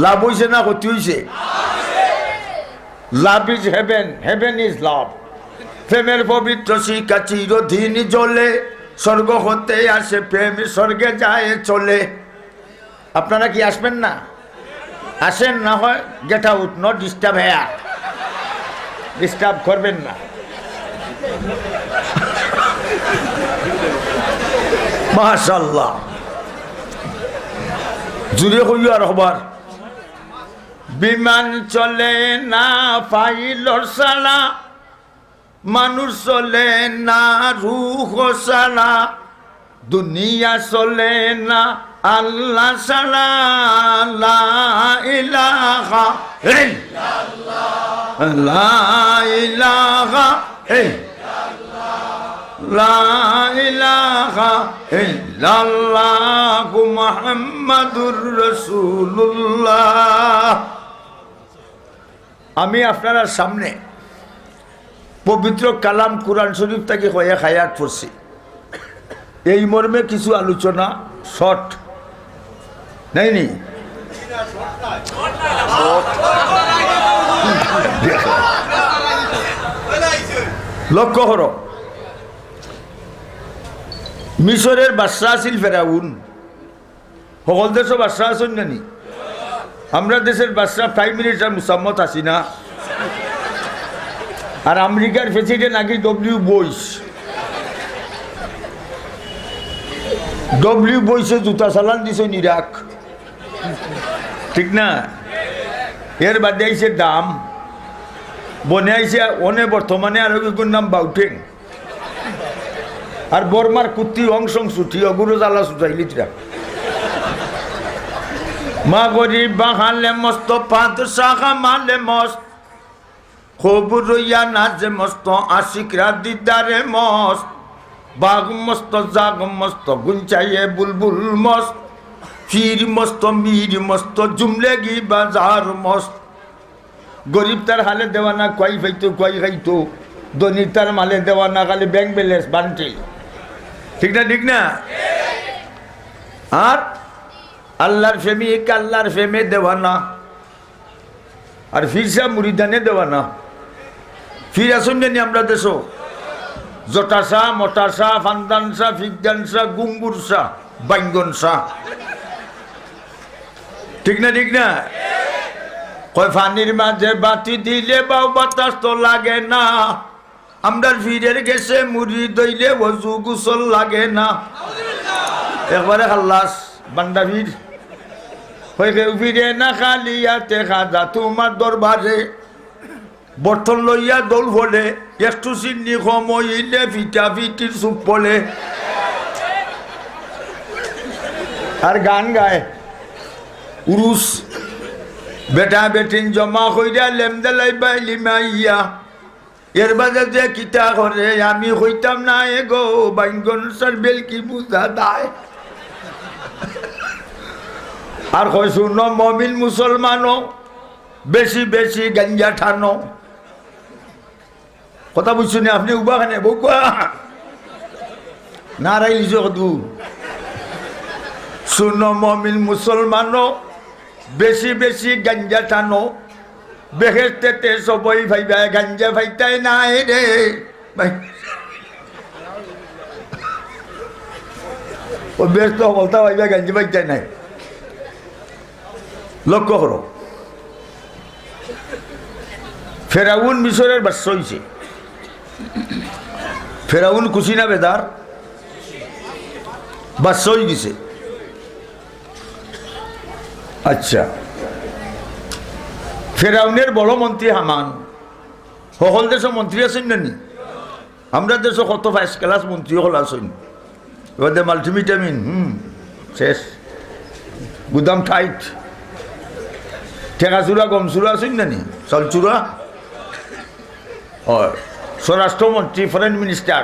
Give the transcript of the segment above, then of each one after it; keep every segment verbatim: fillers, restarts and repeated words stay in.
লাভ অইছে না ক্ষতি অইছে? Love is heaven, heaven is love. প্রেমের পবিত্র শিখা চিরদিন জ্বলে, স্বর্গ হতে আসে প্রেম, স্বর্গে যায় চলে। আপনারা কি আসবেন না? আসেন, না হয় get out, no disturb here. Disturb করবেন না। মাশাআল্লাহ। জুরে কইও আর হবার। বিমান চলে না পাইলট ছাড়া, মানুষ চলে না রুহ ছাড়া, দুনিয়া চলে না আল্লাহ ছাড়া। লা ইলাহা ইল্লাল্লাহ, লা ইলাহা ইল্লাল্লাহ, লা ইলাহা ইল্লাল্লাহু মুহাম্মাদুর রাসূলুল্লাহ। আমি আপনারার সামনে পবিত্র কালাম কুরআন শরীফ থাকি কয়েক আয়াত পড়ছি। এই মর্মে কিছু আলোচনা শর্ট, নাই নি? লক্ষ্য করো, মিশরের বাদশা আছিল ফেরাউন। হকল দেশো বাদশা আছইন না নি? আমরার দেশের বাদশা প্রাইম মিনিস্টার মুসাম্মত হাসিনা, আর আমেরিকার প্রেসিডেন্ট আগে ডব্লিউ বুশ। ডব্লিউ বুশে জুতা চালান দিছইন ইরাক, ঠিক না? এর বাদে আইছে ডাম, বনে আইছে অনে বর্তমানে আরো এগুর নাম বাউটেং। আর বর্মার কুত্তি অং সং সুটি অগুরো জ্বালা সুজাইলিতরা। মা গরিব বাহালে মস্ত, পাদ শাখা মালে মস্ত, খবর রইয়া নাজে মস্ত, আশিকরা দিদারে মস্ত, বাঘ মস্ত, জাগ মস্ত, গুঞ্চাইয়ে বুলবুল মস্ত, পীর মস্ত, মীর মস্ত, জুমলেগি বাজার মস্ত। গরিব তার হালে দেওয়ানা, কুয়াই পাইতো, কুয়াই খাইতো। ধনী তার মালে দেওয়ানা, খালি ব্যাংক ব্যালেন্স বান্টিল। ঠিক না, ঠিক না? আর আল্লাহর প্রেমিক, আল্লাহর প্রেমে দেওয়ানা। আর ফিরসা মুরিদানে দেওয়ানা। ফির আছইন নি আমরা দেশো? জটাসা, মটাসা, ফান্দানসা, ফিদ্দানসা, গুঙ্গুরসা, বাইঙ্গনসা। ঠিক না, ঠিক না? কয়, পানির মাঝে বাতি দিলে বাউ বাতাস তো লাগে না। আমরার পীরের গেছে মুরিদ অইলে অজু গোসল লাগে না। একবারে খাল্লাস, বান্ডা পীর। কয়, কেউ ফিরে না খালি আতে খাজা তোমার দরবারে। বর্তন লইয়া দৌড় পড়ে, একটু চিন্নি কম অইলে ফিটা ফিটির চুপ পড়ে। আর গান গায়, উরুস, বেটা বেটিন জমা কইরা লেমদেলাই বাই লিমাইয়া। এর বাদে যে কিতা করে আমি কইতাম না এ গো, বাইঙ্গনসার বেলকি বুঝা দায়। আর কয়, শুনো মমিন মুসলমানও, বেশি বেশি গাঞ্জা টানো। কথা বুঝছইন নি আপনে? উবা খানে বউকা নারাই লিজো কদু। শুনো মমিন মুসলমানও, বেশি বেশি গাঞ্জা টানো, বেহেশতেতে সবই পাইবা, গাঞ্জা পাইতায় নায় রে। ভাই, ও বেহেশত হকলতা পাইবা, গাঞ্জা পাইতায় নায়। লক্ষ্য করো, ফেরাউন মিশরের বাদশা অইছে। ফেরাউন খুশি না বেজার? বাদশা অইগেছে। আচ্ছা, ফেরাউনের বড় মন্ত্রী হামান, হকল দেশো মন্ত্রী আছইন না নি? আমরার দেশো কত ফার্স্ট ক্লাস মন্ত্রী অকল আছইন। এবার দে মাল্টিভিটামিন, হুম, শেষ। গুদাম টাইট। টেকা চুরা, গম চুরা আছইন না নি? চাউল চুরা? অয়। স্বরাষ্ট্রমন্ত্রী, ফরেন মিনিস্টার।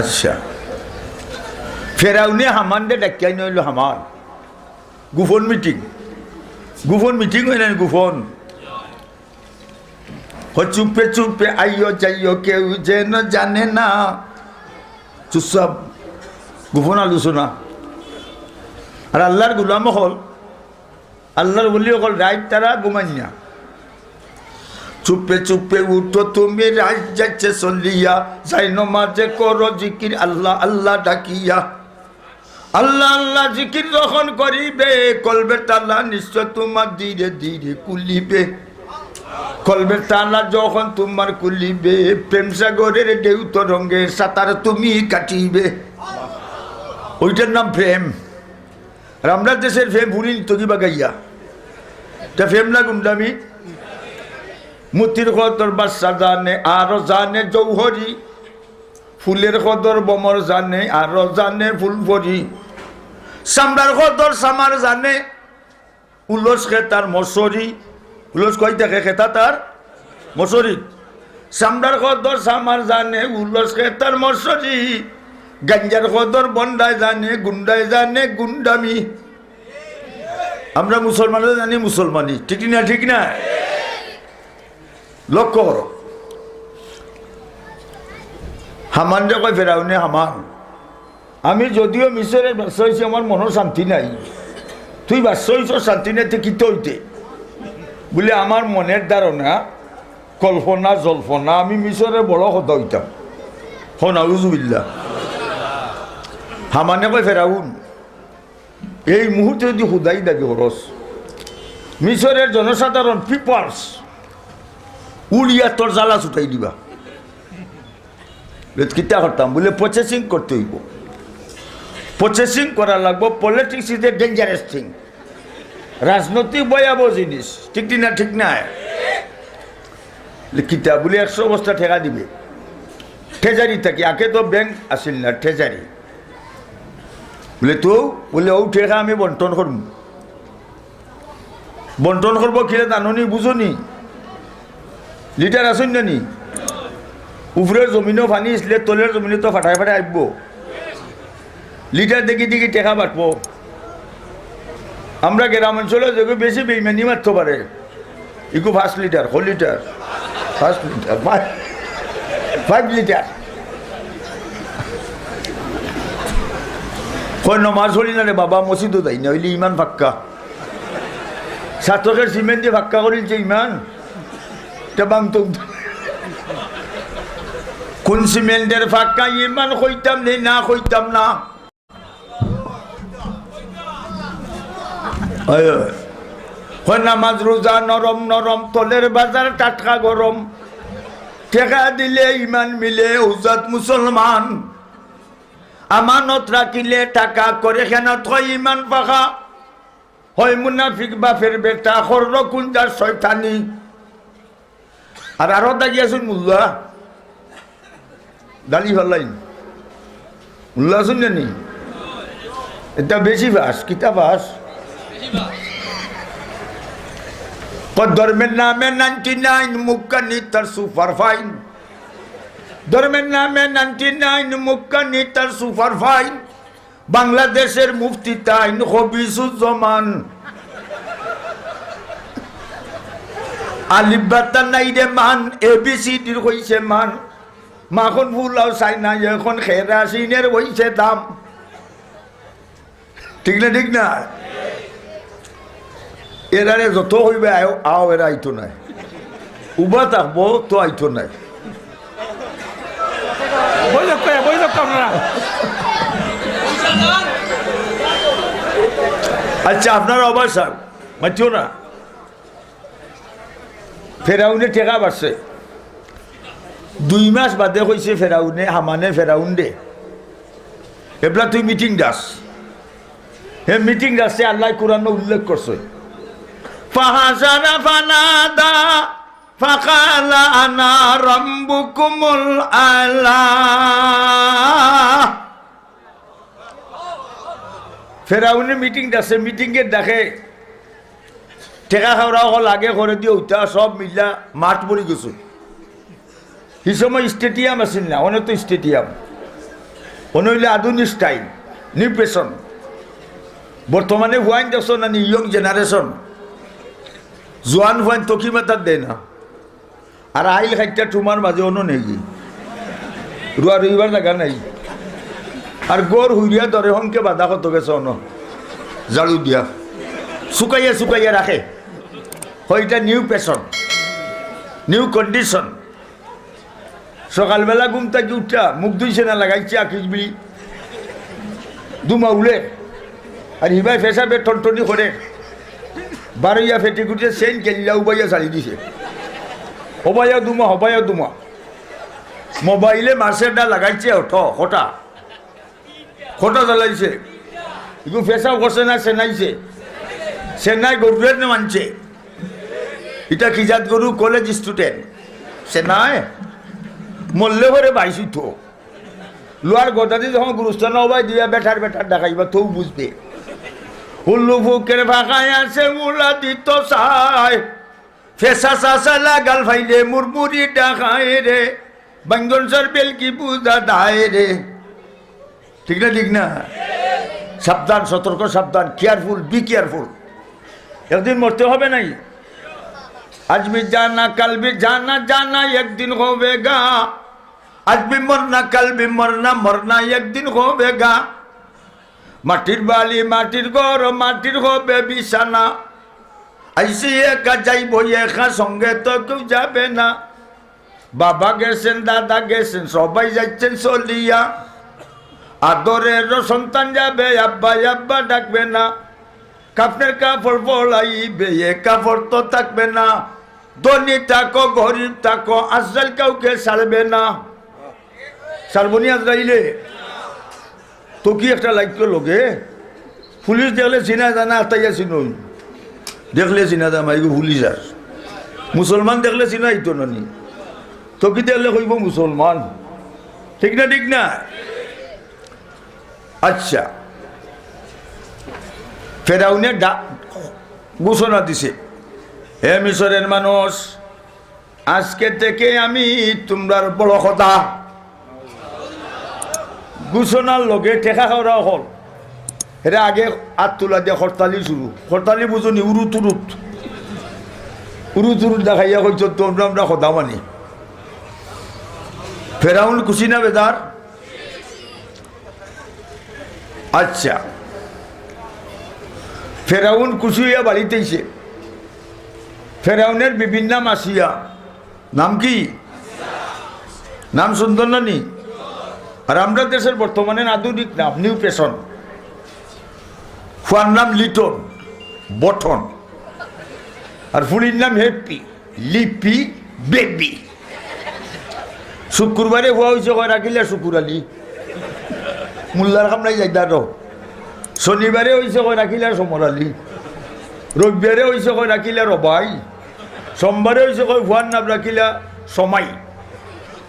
আচ্ছা। ফেরাউনে হামানরে ডাকিয়া আনলো, হামান। গোপন মিটিং। গোপন মিটিং অয় না নি, গোপন। ও চুপে চুপে আইও যাইও, কেউ যেন জানে না। চুপচাপ গোপন আলোচনা। আর আল্লাহর গোলাম অকল, আল্লাহর ওলি অকল রাইত তারা ঘুমাইন না। চুপে চুপে উঠো তুমি রাইত যাচ্ছে চলিয়া, যাই নমাজে করো জিকির আল্লাহ আল্লাহ ডাকিয়া। আল্লাহ আল্লাহ জিকির যখন করিবে, কলবের তালা নিশ্চয় তোমার ধীরে ধীরে খুলিবে। কলবের তালা যখন তোমার খুলিবে, প্রেম সাগরের ঢেউ তরঙ্গে সাঁতার তুমি কাটিবে। ওইটার নাম প্রেম। আর আমরা দেশের প্রেম ভুলি নিত কি বাগাইয়া। তা প্রেম না গুন্ডামি। মতির কদর বাদশা জানে, আরো জানে জৌহরি। ফুলের কদর বমর জানে, আরো জানে ফুল পরি। চামড়ার কদর চামার জানে, উলস খেতার মশরি। উলস কই থাকে? খেতা তার মশরি। চামড়ার কদর চামার জানে, উলস খেতার মশরি। গাঞ্জার কদর বন্ডায় জানে, গুন্ডায় জানে গুন্ডামি। আমরা মুসলমানরা জানি মুসলমানি, ঠিক না? ঠিক না? লক্ষ্য করো, হামানরে কয় ফেরাউনে, হামান, আমি যদিও মিশরের বাদশা অইছি, আমার মনর শান্তি নাই। তুই বাদশা অইছস, শান্তি নাই, তে কিতা অইতে? বুলে, আমার মনের ধারণা, কল্পনা, জল্পনা, আমি মিশরের বড় কথা অইতাম। হ নাউজুবিল্লাহ। হামানে কয়, ফেরাউন, এই মুহূর্তে যদি খুদাই দাবি করস, মিশরের জনসাধারণ, পিপলস, উড়িয়া তোর জ্বালা ছুটাই দিবা। বুলে, কিতা করতাম? বুলে, প্রসেসিং করতে অইবো। প্রসেসিং করা লাগবো। Politics is a dangerous thing. রাজনৈতিক ভয়াবহ জিনিস, ঠিক কি না? ঠিক না? বুলে, কিতা? বুলে, একশো বস্তা টেকা দিবে ট্রেজারি থাকি। আগে তো ব্যাংক আছিল না, ট্রেজারি। বুলে, তো? বুলে, অউ টেকা আমি বন্টন করমু। বন্টন করবো কিরে জানো নি, বুঝো নি? লিডার আছইন না নি? উপরের জমিনো পানি ইছলে তলের জমিনো তো ফাটায় ফাটায় আইবো। লিডার দেখি দেখি টেকা বাটবো। আমরা গ্রাম অঞ্চলো যেগু বেশি বেইমানি মারতো পারে, ইগু পাঁচ লিটার, ক লিটার? পাঁচ লিটার, পাঁচ, পাঁচ লিটার। কয়, নমাজ পড়ি না রে বাবা, মসজিদো যাই না, অইলে ইমান ফাক্কা। ছাতকের সিমেন্ট দি ফাক্কা করিলছে ইমান। তে বাম তো কোন সিমেন্টের ফাক্কা ইমান কইতাম নি, না কইতাম না। অয়, অয়। কয়, নামাজ রোজা নরম নরম, তলের বাজার টাটকা গরম। টেকা দিলে ইমান মিলে, উজাত মুসলমান। আমানত রাখিলে টাকা করে খেয়ানত, কয় ইমান পাকা। হয় মুনাফিক বাপের বেটা, করলো কুন যার শয়তানি। আর আরো দাগি আছইন মুল্লা, দাড়ি ফালাইন। মুল্লা আছইন না নি? এটা বেশি বাস, কিতা বাস? কয় ধর্মের নামে নাইনটি নাইন, মুখখানি তার সুপার ফাইন। ধর্মের নামে নাইনটি নাইন, মুখখানি তার সুপার ফাইন। বাংলাদেশের মুফতি তাইন খবিসুজ্জামান। আলিফ বাতা নাই রে মান, এ বি সি ডির কইছে মান। মাখন ফুলাও চাই না, এখন খেরাসিনের হইছে দাম। ঠিক না, ঠিক না? এরারে যত কইবে আও, আও, এরা আইতো নায়। উবা থাকবো তো আইতো নায়। বই যাক, বই যাক আপনারা। আচ্ছা, আপনারা আবার স্যার, মাতিও না। ফেরাউনে টেকা বাড়ছে। দুই মাস বাদে কইছে ফেরাউনে, হামানে ফেরাউনরে, "এবলা তুই মিটিং ডাক।" হে মিটিং ডাকছে, আল্লায় কোরআনো উল্লেখ করছে, "ফাহাশারা ফানাদা ফাকালা আনা রাব্বুকুমুল আলা।" ফেরাউনে মিটিং ডাকছে, মিটিংয়ে ডাকে টেকা খাওরা অকল আগে করে দিও, উতা সব মিল্লা মাঠ ভরি গেছে। হি সময় স্টেডিয়াম আছিল না, অনে তো স্টেডিয়াম, অনে অইলে আধুনিক স্টাইল, নিউ ফ্যাশন। বর্তমানে ফুয়াইন দেখছো না নি, ইয়ং জেনারেশন, জোয়ান ফুয়াইন তো কি মাতার দেয় না। আর আইল খাইটা টুমার মাঝে অনো নেই, রুয়া রইবার জাগা নাই। আর গর হুইরিয়া ধরে হংকে বাধা কত গেছে অনো। ঝাড়ু দিয়া শুকাইয়া শুকাইয়া রাখে। হয় ইটা নিউ ফ্যাশন, নিউ কন্ডিশন। সকালবেলা ঘুম থাকি উঠিয়া মুখ ধুইছে না, লাগাইছে আকিস বিড়ি, ধুমা উড়ে, আর হিবায় পেশাবে টনটনি করে, বারইয়া পেটিকুটে চেইন কেল্লা উবাইয়া ছাড়ি দিছে। হবাইয়া ধুমা, হবাইয়া ধুমা। মোবাইলে মাসের ডা লাগাইছে অটো, কটা, কটা চালাইছে। ইগু পেশাব করছে না, সেনাইছে। সেনাই গরুরে না মানছে। ইটা কি জাত গরু? College student. সেনাই মরলে করে বাইশ হইতো। লোয়ার গদাদি যখন গুরুস্থান হবাই দিবা, বেটার বেটার ডাকাইবা, তৌ বুঝবে। হুল্লু ফুকের ফাঁকায় আছে মুলা দিত চায়। ফেসা চাচা লাগাল ফাইলে মুরমুরি ডাকায় রে। বাঙ্গন সর বেলকি বুঝা দায় রে। ঠিক না, ঠিক না? সাবধান, সতর্ক, সাবধান, কেয়ারফুল, বি কেয়ারফুল। একদিন মরতে হবে নাই? আজ ভি জানা, কাল ভি জানা, জানা একদিন হবেগা। আজ ভি মরনা, কাল ভি মরনা, মরনা একদিন হবেগা। মাটির বালি, মাটির ঘর, মাটির হবে বিছানা। আইসি একা, যাইব একা, সঙ্গে তো কেউ যাবে না। বাবা গেছেন, দাদা গেছেন, সবাই যাচ্ছেন চলিয়া। আদরের সন্তান যাবে, আব্বা আব্বা ডাকবে না। কাফনের কাপড় পরাইবে, এ কাপড় তো থাকবে না। ধনী থাকো, গরিব থাকো, আজরাইল কাউকে ছাড়বে না। ছাড়বো নি আজরাইলে? তো কি একটা লাইক করলো গে? পুলিশ দেখলে চিনা যায় না, আতাইয়া চিনই। দেখলে চিনা যায়, মাইগো পুলিশ আর। মুসলমান দেখলে চিনা হইতো না নি? তো কি দেখলে কইব মুসলমান? ঠিক না, ঠিক না? আচ্ছা, ফেরাউনে ডা-, ঘোষণা দিছে, "হে মিশরের মানুষ, আজকে থেকে আমি তোমরার বড় খোদা।" ঘোষণার লগে ঠেকা খাওয়া হল। এরা আগে আত তুলা দিয়া খরতালি শুরু। খরতালি বুঝো নি? উরুত উরুত। উরুত উরুত দেখাইয়া কইছো, "তোমরা আমরা খোদা মানি।" ফেরাউন খুশি না বেজার? আচ্ছা, ফেরাউন খুশি হইয়া বাড়িত আইছে। ফেরাউনের বিবির নাম আসিয়া। নাম কি? নাম সুন্দর না নি? আর আমরা দেশের বর্তমানে আধুনিক নাম, নিউ ফ্যাশন। ফুয়ার নাম লিটন, বটন, আর ফুড়ির নাম হ্যাপি। লিপি বেবি। শুক্রবারে ফুয়া হইছে কয় রাখিলা শুকুর আলী। মোল্লার কামড়াই যাইতা রো। শনিবারে হইছে কয় রাখিলা সমর আলী। রবিবারে হইছে কয় রাখিলা রবাই। সোমবারে হইছে কয় ফুয়ার নাম রাখিলা সমাই।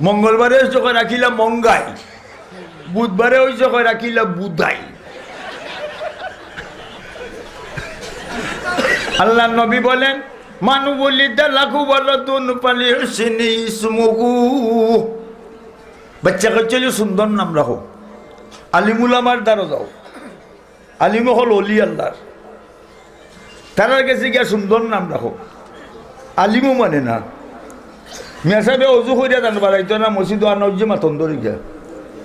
মঙ্গলবারে হইছে কয় রাখিলা মঙ্গাই। বুধবারে হইছে কয় রাখিলা বুধাই। আল্লাহর নবী বলেন, "মান উলিদা লাহু ওয়ালাদুন ফালিউহসিন ইসমুহু।" বাচ্চা কাচ্চা অইলে সুন্দর নাম রাখো। আলিম উলামার দ্বারা যাও। আলিম অকল অলি আল্লাহর। তারার গেছে গিয়া সুন্দর নাম রাখো। আলিমও মানে না। মিয়া সাহেবে অজু করিয়া দান বাড়াইতো না, মসজিদো আনা অইছে মাতন ধরি গিয়া।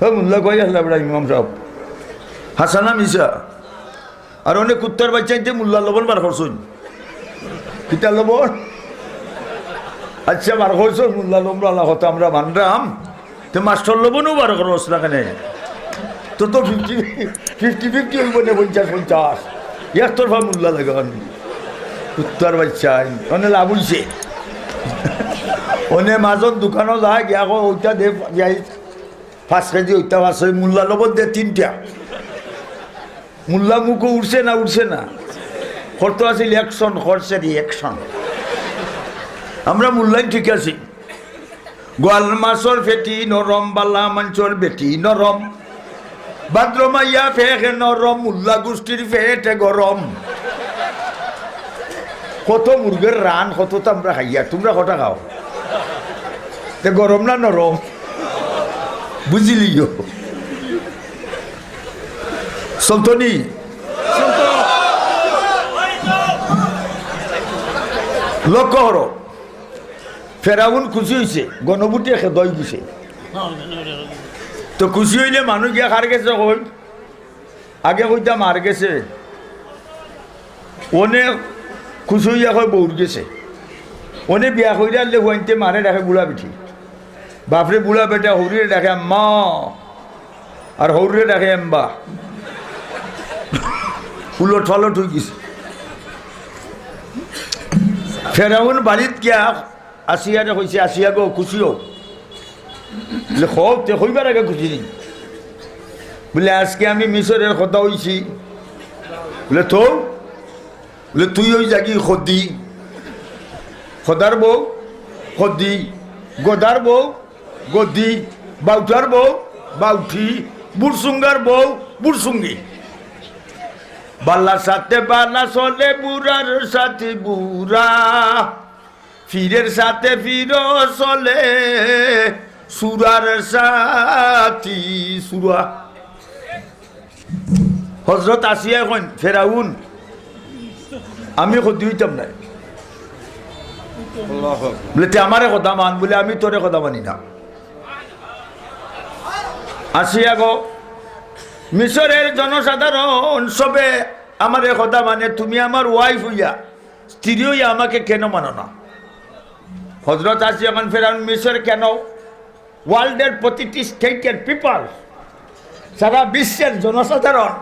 হে মোল্লা কই আসলা বেটা ইমাম সাহেব? হাসানা মিশা। আর অনেক কুত্তার বাচ্চা আনতে মোল্লা লবণ বার করছইন। কিতা লবণ? আচ্ছা, বার করছইন মোল্লা লবণ, আল্লাহ কথা আমরা মানরাম। তে মাস্টার লবণও বার করস না কেনে? তো, তো ফিফটি, ফিফটি ফিফটি অইবো নে, পঞ্চাশ পঞ্চাশ। একতরফা মোল্লা লাগান। কুত্তার বাচ্চা, অনে লাভ অইছে। অনে মাজন দোকানো যায়, গিয়া কয়, "ওইটা দে, যাই, পাঁচ কেজি, ওইটা পাঁচ কেজি, মোল্লা লবণ দে তিনটা।" মোল্লা মুখো উঠছে না, উঠছে না? করতো আছিল অ্যাকশন, করছে রিঅ্যাকশন। আমরা মোল্লাইন ঠিক আছি। গোয়াল মাছর ফেটি নরম, বালা মানষর বেটি নরম। ভাদ্র মাইয়া ফেকে নরম, মোল্লা গুষ্টির ফেটে গরম। কত মুরগের রান, কত তো আমরা খাইয়া, তোমরা কটা খাও? তে গরম না নরম? বুঝিলিও। চলতো নি? লক্ষ্য করো, ফেরাউন খুশি অইছে, গণভোটে খেদই দিছে। তো খুশি অইলে মানুষ গিয়া কার গেছে কই? আগে কইতা মার গেছে, অনে খুশি অইয়া কয় বউর গেছে। অনে বিয়া কইরা আনলে ফুয়াইন্তে মারে ডাকে বুড়া বেটি। বাপরে বুড়া বেটা, হউরিরে ডাকে আম্মা, আর হউরিরে ডাকে এম্বা। উলট পালট অইগেছে। ফেরাউন বাড়িত গিয়া আসিয়ারে কইছে, "আসিয়া গো, খুশি অও।" বুলে, "কও, তে কইবার আগে খুশি নি?" বুলে, "আজকে আমি মিশরের খোদা অইছি।" বুলে, "তো?" বুলে, "তুই অই যাগি খদি, খোদার বউ খদি, গদার বউ গদি, বাউটার বউ বাউটি, বুড়সুঙ্গার বউ বুড়সুঙ্গি।" বালার সাথে বালা চলে, বুড়ার সাথে বুড়া, পীরের সাথে পীরও চলে, সুরার সাথে সুরা। হজরত আসিয়ায় কইন, "ফেরাউন, আমি খদি অইতাম নায়।" বুলে, "তে আমারে খোদা মান।" বুলে, "আমি তোরে খোদা মানি না।" আসিয়া গো, মিশরের জনসাধারণ সবে আমারে খোদা মানে, তুমি আমার ওয়াইফ অইয়া, স্ত্রী অইয়া আমাকে কেন মানো না? হজরত আসিয়া কইন, "ফেরাউন, মিশর কেন, ওয়ার্ল্ডের প্রতিটি স্টেটের পিপল, সারা বিশ্বের জনসাধারণ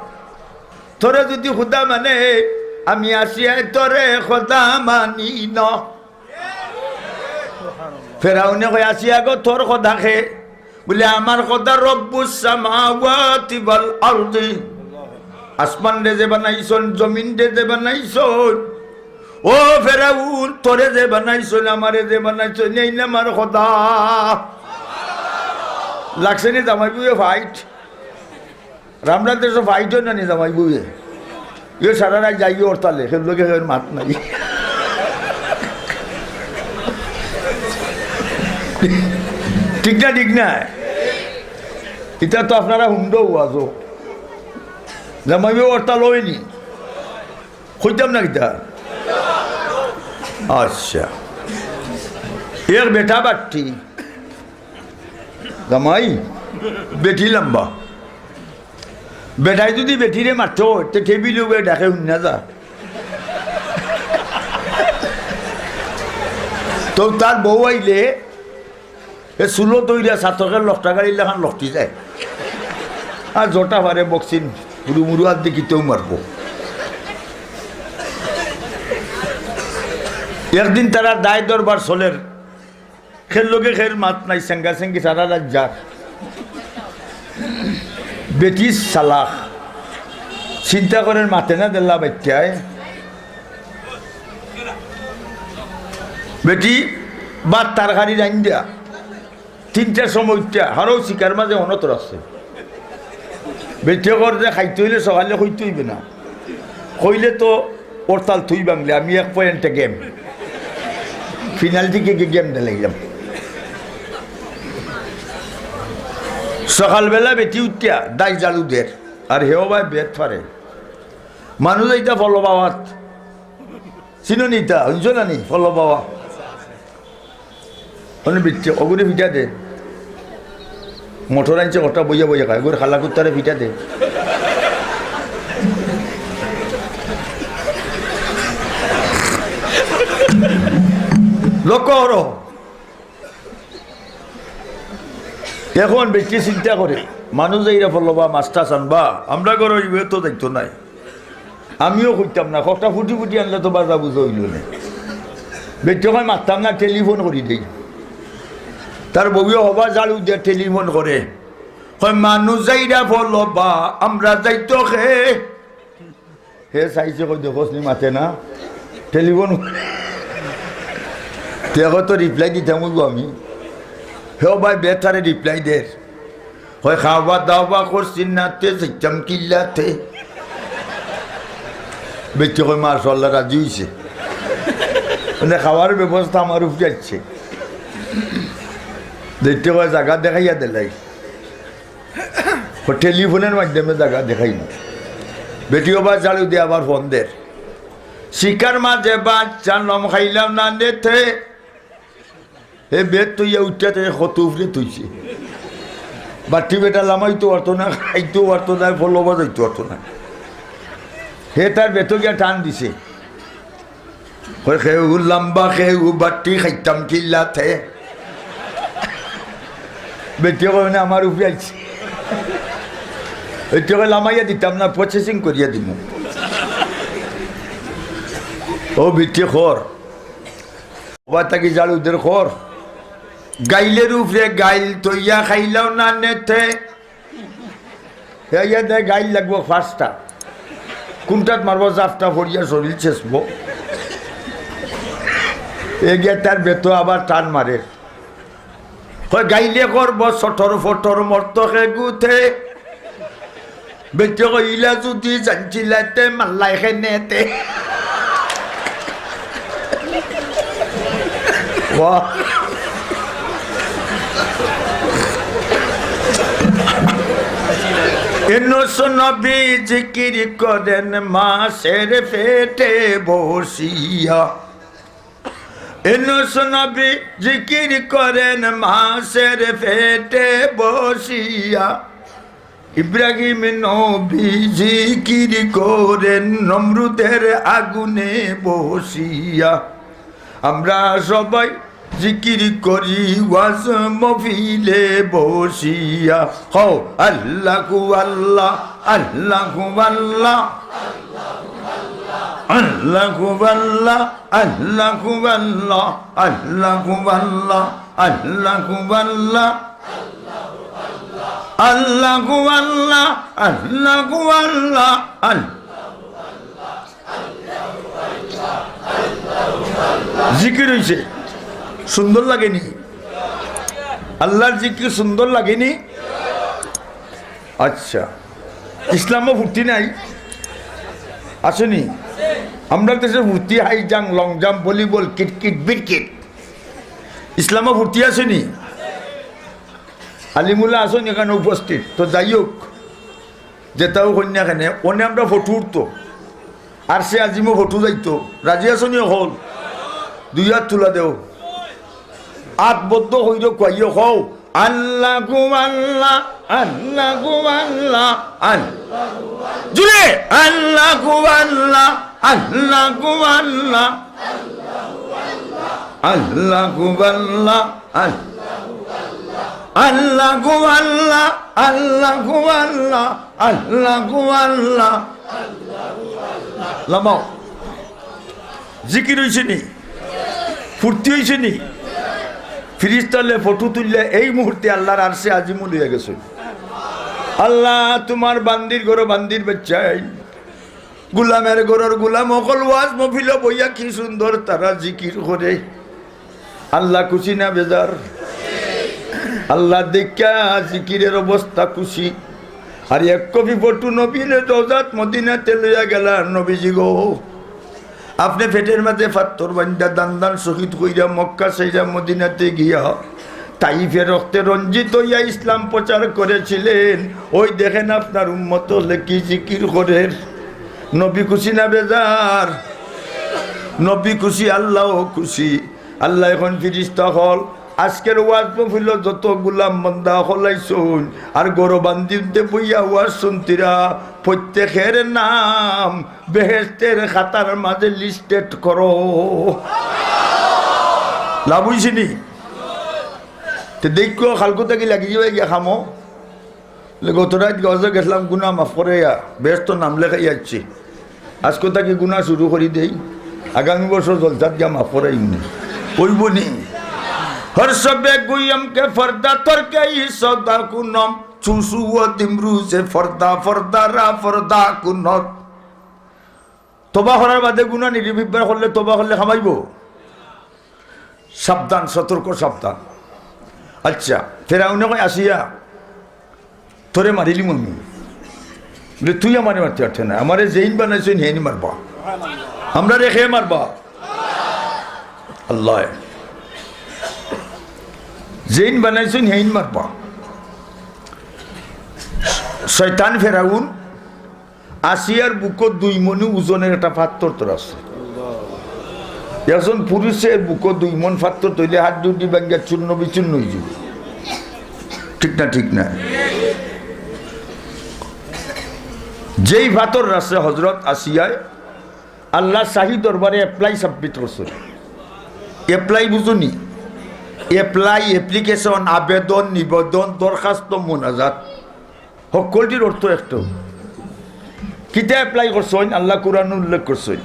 তোরে যদি খোদা মানে, আমি আসিয়ায় তোরে খোদা মানি না।" ফেরাউনে কয়, "আসিয়া গো, তোর খোদা কে?" বুলে, "আমার খোদা রব্বুস সামাওয়াতি ওয়াল আরদি, আসমানরে যে বানাইছইন, জমিনরে যে বানাইছইন, ও ফেরাউন, তোরে যে বানাইছইন, আমারে যে বানাইছইন, এইন আমার খোদা।" লাগছে নি জামাই বউয়ে ফাইট? রামরাতে সব ফাইট অয় না নি জামাই বউয়ে? ইয়ে সারা রাইত যাইবে হরতালে, কেউর লগে কেউর মাত নাই। ঠিক না, ঠিক না? ইতা তো আপনারা হুনরা ওয়াজও। জামাই বউ হরতাল অয়নি? কইতাম না কিতা? আচ্ছা। এক বেটা বাট্টি, জামাই, বেটি লম্বা। বেটায় যদি বেটিরে মারতো, তে টেবিল উবে ডাকে হুন্না যা। তো তার বউ আইলে, এ চুলো দইরা চাতকের লকটা গাড়ির লাখান লকটি যায়। আর জটা পারে বক্সিং, হুরু মুরু আর দেখিতেও মারবো। একদিন তারা দায় দরবার চলের, কেউর লগে কেউর মাত নাই, সেঙ্গা সেঙ্গি সারা রাইত যার। বেটি চালাক, চিন্তা করের মাতে না দেলা বাইচ্চায়। বেটি ভাত তরকারি রাইন্দা তিনটার সময় উঠিয়া হারো শিকার মাঝে অনতর আছে। বেটি কর যে খাইতে অইলে সকালে কইতে অইবে না, কইলে তো হরতাল তুই ভাঙলে, আমি এক পয়েন্টে গেম, পেনাল্টি কিকে গেম দিলাইলাম। সকালবেলা বেটি উঠিয়া দায় ঝাড়ু দের, আর হেও ভাই বেত ফারে। মানুষ এইটা ফলো বাবাত চিনো নি ইতা? হুনছো না নি? ফলো বাবা। মানে বিচ্ছে, অগুরে ফিটা দে। মোটর আনছে, কটা বইয়া বইয়া খায়। অগুরে খালা কুত্তারে ফিটা দে। লক্ষ্য করো। এখন বেটি চিন্তা করে, মানুষ যাইরা ফলো বা মাস্টার আনবা, আমরা ঘরো ইবে তো যাইতো নাই। আমিও কইতাম না, কথা ফুটি ফুটি আনলে তো বাজা বুঝা অইলো না। বেটি কয়, "মারতাম না, টেলিফোন করি দেই।" তার বউয়ে হবা ঝাড়ু দিয়া টেলিফোন করে, কয়, "মানুষ যাইরা ফলো বা, আমরা যাইতো খে।" হে চাইছে, কয়, "দেখোস নি মাতে না, টেলিফোন।" তে কয়, "তো রিপ্লাই দিতাম অইবো আমি।" হে ভাই বেটারে রিপ্লাই দের। কয়, "খাওয়া দাওয়া করছি না, তে যাইতাম কিল্লাতে।" বেটি কয়, "মাশাআল্লাহ, রাজি অইছে।" মানে খাওয়ার ব্যবস্থা আমার উপরে আছে। দেখতে কয়, "জাগা দেখাইয়া দিলাই।" ও টেলিফোনের মাধ্যমে জাগা দেখাইল। বেটি হবা ঝাড়ু দিয়া আবার ফোন দের। শিকার মাঝে বাচ্চা নম খাইলাম না নেতে। হে বেত তইয়া উঠিয়া তাই কত উপরে তইছে। বাটি বেটা লামাইতো পারতো না, খাইতেও পারতো না, ফলো বাজাইতো পারতো না। হে তার বেতো গিয়া টান দিছে। কয়, "কেউ লাম্বা, কেউ বাট্টি, খাইতাম কিলাতে।" বেটি কয়, "না, আমার উপরে আইছে।" বেটি কয়, "লামাইয়া দিতাম না, processing করিয়া দিমু।" ও বেটি কর, ওবা থাকি ঝাড়ু দের কর, গাইলের উপরে গাইল তইয়া খাইলাও না নেতে। হে ইয়া দে গাইল লাগবো পাঁচটা। কোনটাত মারবো? জাফটা ফড়িয়া শরীর ছেঁচবো। এ গিয়া তার বেতো আবার টান মারে। কয়, "গাইলে করবো সটর ফটর মর্ত হে গুতে।" বেটি কয়, "ইলা যুদি জানছিলাতে মাল্লাই খেনেতে।" বাহ। ইউনুস নবী জিকির করেন মাছের পেটে বসিয়া। ইউনুস নবী জিকির করেন মাছের পেটে বসিয়া। ইব্রাহিম নবী জিকির করেন নমরুদের আগুনে বসিয়া। আমরা সবাই জিকির করি ওয়াজ মহফিলে বসিয়া। কও, "আল্লাহু আল্লাহ, আল্লাহু আল্লাহ, আল্লাহু আল্লাহ, আল্লাহু আল্লাহ, আল্লাহু আল্লাহ, আল্লাহু আল্লাহ।" আল্লাহু আল্লাহ, আল্লাহু আল্লাহ, আল্লাহ। জিকির অইছে, সুন্দর লাগেনি? আল্লাহর জিকির সুন্দর লাগেনি? আচ্ছা, ইসলামো ফুর্তি নাই? আছেনি? আমরার দেশে ফুর্তি হাই জাং, লং জাম্প, ভলিবল, কিটকিট, বিটকিট। ইসলামো ফুর্তি আছেনি? আলিমুল্লাহ আছইন এখানো উপস্থিত। তো যাই হোক, যেতাউ কইন না কেনে, অনে আমরা ফটো উঠতো, আরশে আজিমো ফটো যাইতো। রাজি আছইন অকল? দুই আত তুলা দেও, আত বদ্ধ কইরো, কইও কও, "আল্লাহু আল্লাহ, আল্লাহু আল্লাহ, আল্লাহু আল্লাহ।" জুরে, "আল্লাহু আল্লাহ, আল্লাহু আল্লাহ, আল্লাহু আল্লাহ, আল্লাহু আল্লাহ, আল্লাহু আল্লাহ, আল্লাহু আল্লাহ, আল্লাহু আল্লাহ।" লামাও। জিকির অইছেনি? ফুর্তি অইছেনি? ফিরিস্তালে ফটো তুললে এই মুহূর্তে আল্লাহর আরশে আজিমো লইয়া গেছে। আল্লাহ, তুমার বান্দির ঘরো বান্দির বাচ্চাইন, গুলামের ঘরর গুলাম অকল ওয়াজ মহফিলো বইয়া কি সুন্দর তারা জিকির করে। আল্লাহ খুশি না বেজার? আল্লাহ দেখিয়া জিকিরের অবস্থা খুশি। আর এক কপি ফটো নবীরে রওজাত মদিনাতে লইয়া গেলা, "নবীজি গো, আপনে পেটের মাঝে পাথর বান্ধা দান দান শহীদ কইরা মক্কা ছাইরা মদিনাতে গিয়া তাইফে রক্তে রঞ্জিত অইয়া ইসলাম প্রচার করেছিলেন। ওই দেখেন আপনার উম্মত অকলে কি জিকির করের।" নবী খুশি না বেজার? নবী খুশি, আল্লাহও খুশি। আল্লাহ এখন ফিরিস্তা অকল, আজকের ওয়াজ মহফিলো যত গুলাম বান্দা অকল আইছইন, আর ঘরো বান্দিতে বইয়া ওয়াজ শুনতিরা, প্রত্যেকের নাম বেহেশতের খাতার মাঝে listed করো। লাভ অইছেনি? তে দেখো, কালকু থাকি লাগি যাইবা গিয়া কামো। বলে, "গত রাইত গজে গেছলাম, গুনা মাফ করাইয়া, বেহেশতো নাম লেখাই আইছি। আজকু থাকি গুনা শুরু করি দেই, আগামী বছর জলসাত গিয়া মাফ করাইমুনে।" অইবো নি? হর শবে গুয়ম কে ফর্দা তরকে ই সদা কুনম, চুসু ও দিমরু সে ফর্দা ফর্দা রা ফর্দা কুনত। তওবা করার বাদে গুনা নির্বিবার করলে, তওবা করলে কামাইবো? সাবধান, সতর্ক, সাবধান। আচ্ছা, ফেরাউনে কয়, "আসিয়া, তোরে মারিলিমু আমি।" বলে, "তুই আমারে মারতে পারতে না, আমারে যেইন বানাইছইন হেইন মারবা। আমরারে কে মারবা?" আল্লায়। "যেইন বানাইছইন হেইন মারবা।" শয়তান ফেরাউন আসিয়ার বুকো দুই মণি ওজনের একটা পাথর থইছে। একজন পুরুষের বুকো দুই মণ পাথর থইলে হাড্ডি উড্ডি ভাঙ্গিয়া চূর্ণ বিচূর্ণ অইযিবো। ঠিক না, ঠিক না? যেই পাথর থইছে হজরত আসিয়ায়, আল্লাহর শাহী দরবারে apply submit করছইন। Apply বুঝোনি? Apply, application, আবেদন, নিবেদন, দরখাস্ত, মোনাজাত। হক্কলটির অর্থ একটাউ। কিতা apply করছইন? আল্লাহ কোরআনো উল্লেখ করছইন,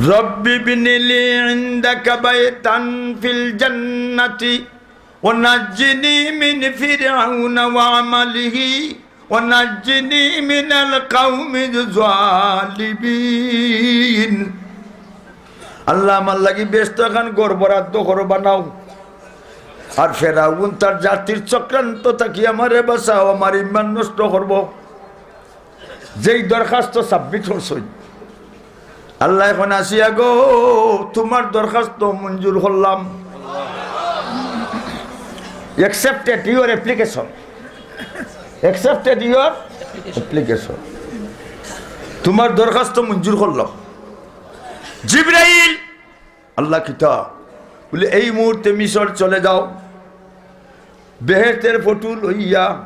"রব্বি বিনিলি ইনদাকা বাইতান ফিল জান্নাতি ওয়া নাজ্জিনি মিন ফিরআউনা ওয়া আমালিহি ওয়া নাজ্জিনি মিনাল কাউমিজ জালিমিন।" আল্লাহ, আমার লাগি বেহেস্তো একখান ঘর বরাদ্দ করো, বানাও। আর ফেরাউন তার জাতির চক্রান্ত থাকি আমারে বাঁচাও, আমার ইমান নষ্ট করবো। যেই দরখাস্ত submit করছইন, আল্লায় কইন, "আসিয়া গো, তুমার দরখাস্ত মঞ্জুর করলাম।" Accepted your application. Accepted your application. তুমার দরখাস্ত মঞ্জুর করলাম। জিব্রাইল, আল্লাহ কিতা? বলে, "এই মুহূর্তে মিশর চলে যাও, বেহেশতের ফটো লইয়া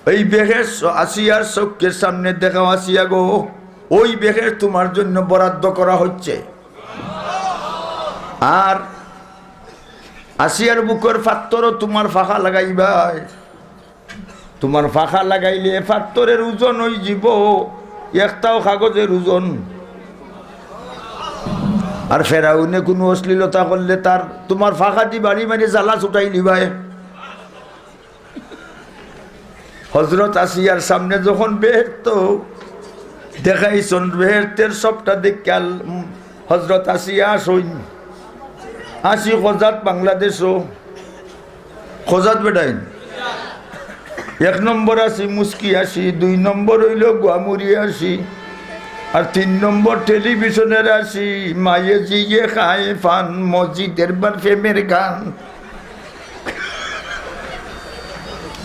এই বেহেশত আসিয়ার চক্ষের সামনে দেখাও আসিয়া গো, ওই বেহেশত তুমার জন্য বরাদ্দ করা হচ্ছে।" আর আসিয়ার বুকর পাত্তরো তুমার ফাঁকা লাগাইবায়। তুমার ফাঁকা লাগাইলে পাত্তরের ওজন অইযিবো একটাও কাগজের ওজন। আর ফেরাউনে কুনু অশ্লীলতা করলে তার, তুমার ফাঁকাদি বাড়ি মারি জ্বালা ছুটাইলিবায়। হজরত আসিয়ার সামনে যখন বেহেশত দেখাইছইন, বেহেশতের সবটা দেখিয়া হজরত আসিয়া আসইন। আসি খোজাত বাংলাদেশো। খোজাত বেটাইন। এক নম্বর আসি মুস্কি আসি, দুই নম্বর অইলো গুয়ামুরি আসি, আর তিন নম্বর টেলিভিশনের আসি, মায়ে জিয়ে খায় ফান, মসজিদের বার প্রেমের গান।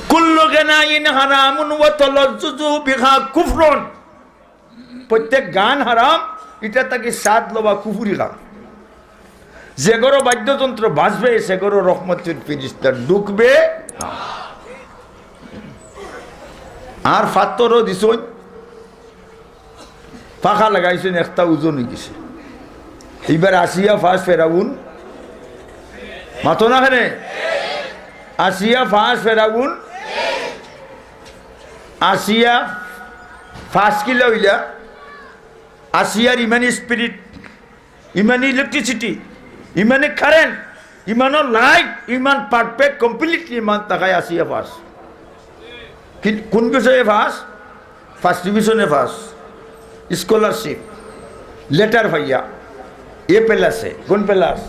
কুল্লু গানাইন হারামুন ওয়া তালাজ্জুজু বিহা কুফরুন। প্রত্যেক গান হারাম, ইটা থাকি স্বাদ লওয়া কুফুরি কাম। যে ঘরো বাদ্যযন্ত্র বাজবে, সে ঘরো রহমতের ফিরিস্তা ঢুকবে না। আর পাত্তরো দিছইন, ফাঁকা লাগাইছইন, একটা ওজন অইগেছে। এইবার আসিয়া পাস ফেরাউন, মাতো না কেনে? আসিয়া পাস ফেরাউন, আসিয়া পাস কিলা অইলা? আসিয়ার ইমানি spirit, ইমানি electricity, ইমানি current, ইমানর light, ইমান perfect, completely ইমান থাকায় আসিয়া পাস। কি, কুন বিষয়ে পাস? First division-এ পাস, scholarship, letter পাইয়া, A plus-এ। কুন plus?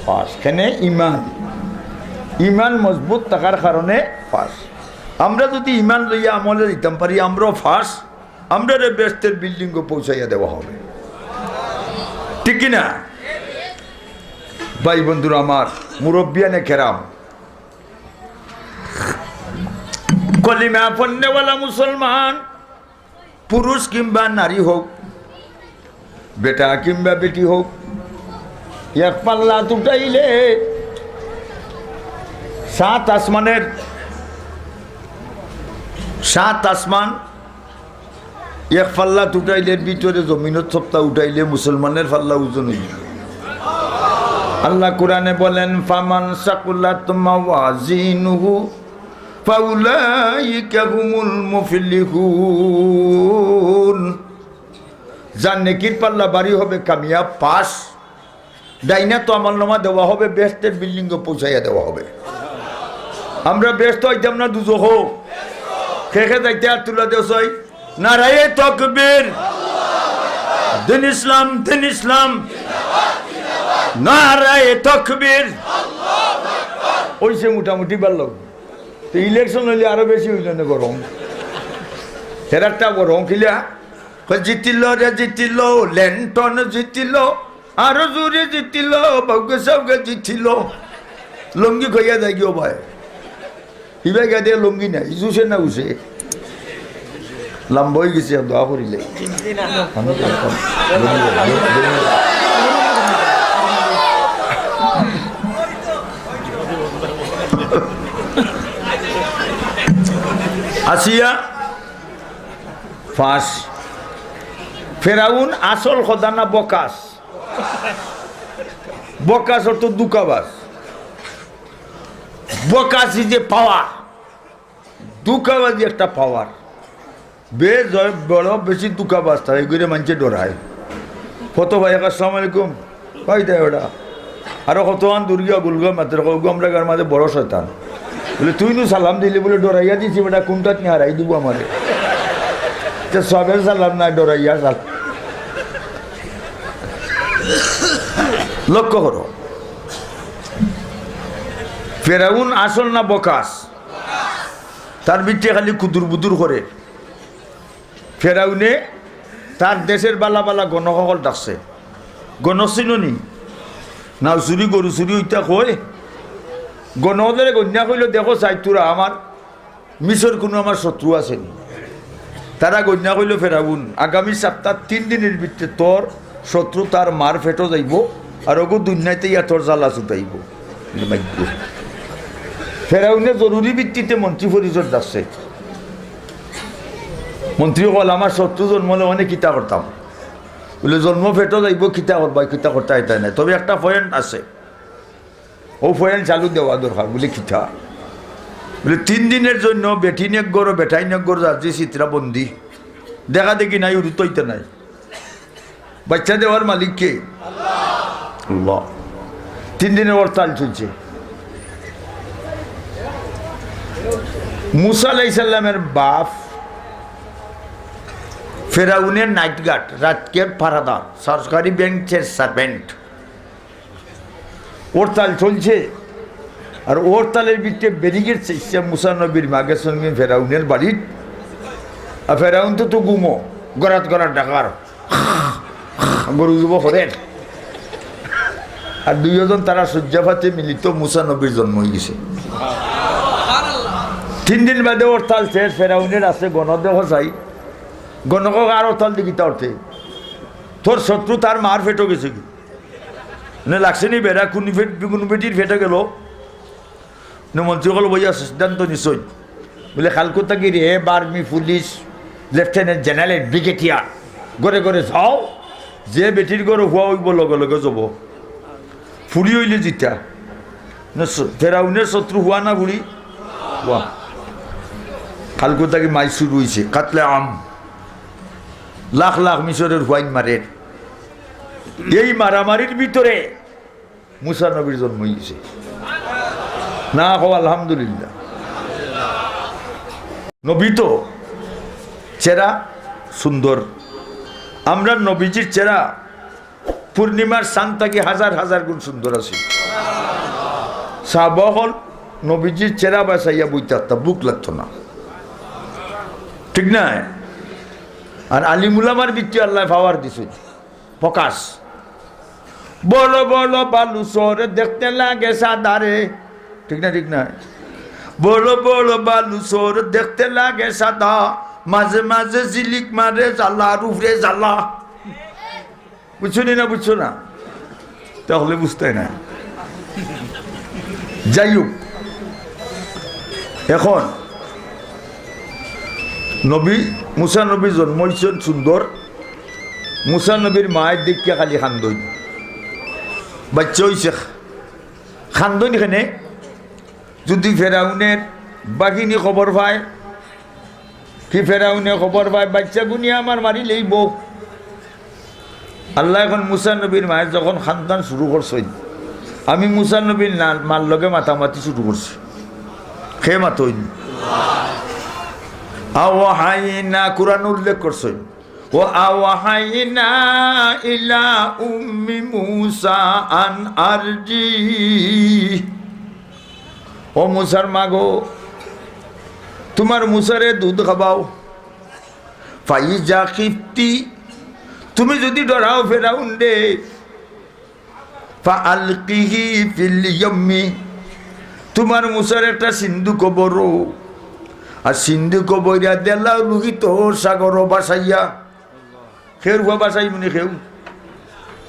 পাস। কেনে? ইমান, ইমান মজবুত থাকার কারণে পাস। আমরা যুদি ইমান লইয়া আমলে দিতাম পারি, আমরাও পাস, আমরারে বেহেশতের building-ও পৌঁছাইয়া দেওয়া হবে, ঠিক কি না? ভাই বন্ধুরা আমার, মুরব্বিয়ানে কেরাম, কলিমা পড়নেওয়ালা মুসলমান, পুরুষ কিংবা নারী হোক, বেটা কিংবা বেটি হোক, এক পাল্লাত উঠাইলে সাত আসমানের, সাত আসমান এক পাল্লাত উঠাইলে, ভিতরে জমিনর সবটা উঠাইলে মুসলমানের পাল্লা ওজন অইযিবো। আল্লাহ কোরআনে বলেন, "ফামান সাকুলাত মাওয়াজিনুহু ফাউলাইকা হুমুল মুফলিহুন।" যার নেকির পাল্লা ভারী হবে, কামিয়াব, পাস। ডাইনাতো আমলনামা দেওয়া হবে, বেহেশতের building-ও পৌঁছাইয়া দেওয়া হবে। আমরা বেহেশতো যাইতাম না দুজখো? কে কে যাইতে হাত তুলা দেও চাই। নারায়ে তাকবীর। দিন ইসলাম, দিন ইসলাম। নারায়ে তাকবীর। অইছে মোটামুটি ভালা। তো election অইলে আরো বেশি অইলো না গরম। হেরারটা গরম কিলা? কয়, "জিতিল রে জিতিল, লেন্টন জিতিল, আরো জোরে জিতিল, বাউগে সাউগে জিতিল।" লুঙ্গি খুলিয়া যাইগিও ভাই। ইবায় গাদে লুঙ্গি নাই, জুসে না উসে। লম্বা অইগেছে, দোয়া করিলে। আসিয়া পাস। ফেরাউন আসল খোদা না বকাস? বকাস অর্থ ধুকাবাজ। বকাস ইজ এ পাওয়ার। ধুকাবাজি একটা পাওয়ার। বে জয় বড় বেশি ধুকাবাজ তারা, এগুলো মানষে ডরায়। কত ভাই, "আসসালামু আলাইকুম।" কই দেয় ওটা? আরো কতক্ষণ দূর গিয়া গুলগুয়া মাতের, কয়, "ওগু আমরা গার মাঝে বড় শয়তান।" বলে, "তুই নু সালাম দিলি?" বলে, "ডরাইয়া দিছি বেটা, কোনটা নিয়ে হারাই দিব আমারে।" তো সবের সালাম না, ডরাইয়া সালাম। লক্ষ্য করো, ফেরাউন আসল না বকাস? তার ভিতরে খালি কুদুর বুদুর করে। ফেরাউনে তার দেশের বালা বালা গণক হকল ডাকছে। গণক চিনো নি? নাও চুরি গরু চুরি ওইটা কয়। গণকরে গইন্যা কইল, "দেখো চাই তোরা, আমার মিশর কোনো আমার শত্রু আছে নি?" তারা গইন্যা কইল, "ফেরাউন, আগামী সপ্তাহ তিন দিনের ভিতরে তোর শত্রু তার মার পেটো যাইব, আর ওগু দুনিয়াতে ইয়া তোর জ্বালা ছুটাইব।" ফেরাউনে জরুরি ভিত্তিতে মন্ত্রী পরিষদ ডাকছে। মন্ত্রী কইল, "আমার শত্রু জন্মলে অনেক কিতা করতাম।" বলে, "জন্ম পেটো যাইব, কিতা করবা, কিতা করতা, এটা নাই। তবে একটা পয়েন্ট আছে, ও পয়েন্ট চালু দেওয়া দরকার।" বলে, "কিতা?" বলে, "তিন দিনের জন্য বেটিন এক ঘরো, বেটাইন এক ঘরো, যার যে চিত্রা বন্দি, দেখা দেখি নাই, উড়িত হইতে নাই।" বাচ্চা দেওয়ার মালিক কে? আল্লাহ। তিন দিনের হরতাল চলছে। মুসা আলাইহিস সালামের বাপ ফেরাউনের নাইট গার্ড, রাতকের পাহারাদার, সরকারি ব্যাংকের সার্ভেন্ট। হরতাল চলছে, আর হরতালের ভিতরে ব্যারিকেড চাইছে মুসা নবীর মাগে সঙ্গে ফেরাউনের বাড়ির। আর ফেরাউন তো, তো ঘুমো, গরাত গরাত ডাকার, গরু জব করের। আর দুইজন তারা শয্যাপাতে মিলিত, মুসা নবীর জন্ম হয়ে গেছে। তিন দিন বাদে হরতাল শেষ, ফেরাউনের আছে গণদেহ চাই। গণক আর হরতাল দিকে তা উঠে, "তোর শত্রু তার মার পেটো গেছে কি? না লাগছে নি বেড়া, কোন পেট, কোন বেটির পেটো গেল?" না মন্ত্রী কইল, "বইয়া সিদ্ধান্ত নিছই।" বলে, "কালকু থাকি রে vermi police lieutenant general brigadier ঘরে ঘরে যাও, যে বেটির ঘরো হুয়া হইব লগে লগে যাব।" ফুড়ি হইলে জিতা। না, স-, ফেরাউনের শত্রু হুয়া না ফুড়ি? হুয়া। কালকু থাকি মাই শুরু হইছে, কাতলে আম। লাখ লাখ মিশরের হুয়াইন মারের। এই মারামারির ভিতরে মুসা নবীর জন্ম হইছে। না কও আলহামদুলিল্লাহ। নবী তো চেহারা সুন্দর, আমরা নবীজির চেহারা পূর্ণিমার চান থাকি হাজার হাজার গুণ সুন্দর আছে। সাহাবা অকল নবীজির চেহারা বায় চাইয়া বইতা, ভুক লাগতো না, ঠিক না? আর আলিম উলামার ভিতরে আল্লাহ পাওয়ার দিছে, প্রকাশ। বড় বড় বালু চর দেখতে লাগে সাদা রে, ঠিক না, ঠিক না? বড় বড় বালু চর দেখতে লাগে সাদা, মাঝে মাঝে ঝিলিক মারে জ্বালা, আর উপরে জ্বালা। বুঝছো নি না, বুঝছো না? তাহলে বুঝতে না। যাই হোক, এখন নবী, মুসা নবী জন্ম হইছেন সুন্দর। মুসা নবীর মায়ের দেখিয়া খালি খান্দইন, বাচ্চা হইছে, খান্দইন কেনে? যদি ফেরাউনের বাহিনী খবর পায়, কি ফেরাউনে খবর পায়, বাচ্চা গুনি আমার মারি লইব। আল্লাহ এখন মুসা নবীর মায়ে যখন খান্দান শুরু করছইন, আমি মুসা নবীর না-, মার লগে মাতামাতি শুরু করছি। খে মাতইন? আওয়াহাইনা, কোরআন উল্লেখ করছইন। "ওয়া আওহাইনা ইলা উম্মি মুসা আন আরজি।" ও মুসার মা গো, তোমার মুসারে দুধ খাবাও। "ফাইজা খিফতি", তুমি যদি ডরাও ফেরাউনরে, "ফাআলকিহি ফিল ইয়াম্মি", তোমার মুসার একটা সিন্ধুক বড়, আর সিন্ধুক বইরা দেলাও লোহিত সাগর বাসাইয়া। খেউর ফুয়া বাসাই মুনি খেউ।